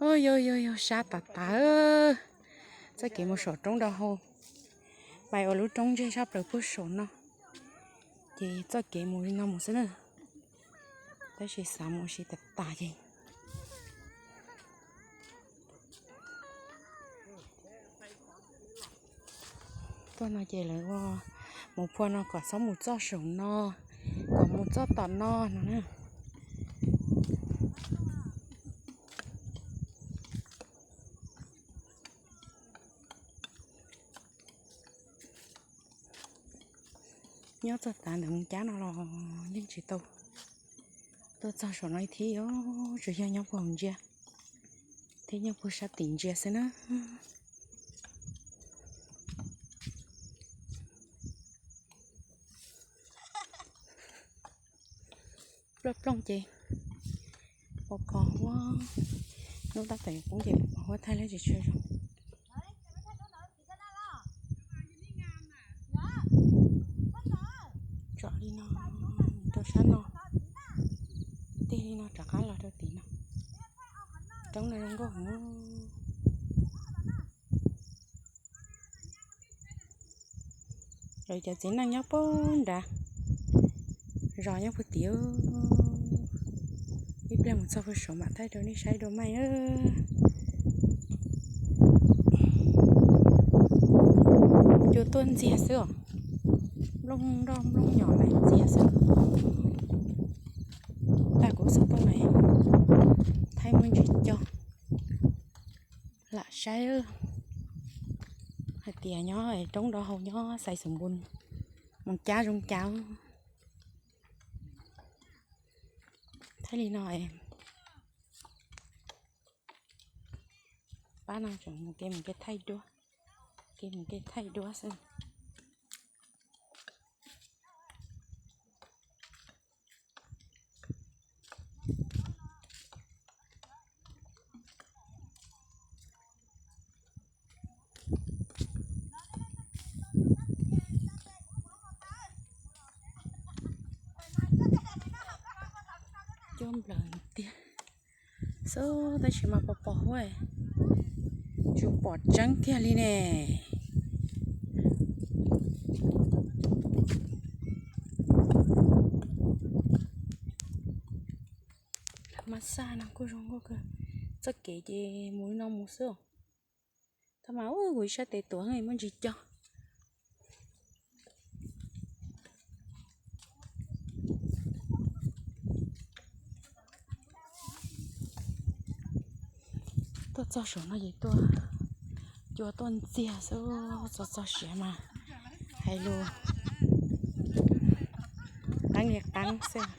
Yog yog yog sab tas tas. Txoj kev mus saum roob do hau, pais ua lub roob ntseg sab plaws puag saum no, ces txoj kev mus li no mus xwb na. Tab sis xav mus ua si tas tas ces tuaj no ces lawv ua mus phua no kom txhob mus txoj saum no, kom mus txoj tom no no na. Nyob txog tav ntawm mus cab no los yeej tsis tau tuaj txog saum no ib thiab, tsuas yog nyob puag hauv ntsia thiab nyob puag sab tim ntsia xwb na. Plooj plooj ces pos pos huab, hnub tab tom yuav poob ces pos pos huab thaij lawm tsis tshua zoo. Tsom li no rau sab no, tig li no rov qab los rau tim no. Roob no zoo nkauj heev. Lawv cov txiv neej nyob puag nrad, zos nyob puag tim. Ib pliag mus txog puag saud mam thaij rau nej saib dua mas. Cua tuaj ntxiag xwb os, nplooj nroj nplooj nyom lawm ntxiag xwb. Tag kuv xav tuaj na, thaij muaj ntsis co lam saib hais tias nyob roob do hau nyob Xais Xus Npus mus cab zoo cas. Thaij li no, pab no tseem mus kev mus kev thaij duab, kev mus kev thaij duab xwb. Cua nplawm tiag xwb tab sis mas pos pos huab, tsis pom tseeb kiag li ne. Mas xaj no kuj zoo nkauj kawg, txoj kev ces mus li no mus xwb. Thov mas ua kuv ib sab tes tuav muaj ntsis co. Tuaj txog saum no ces tuaj, cua tuaj ntxiag xwb, txog txog siav mas hais lus qeeb li qeeb xwb.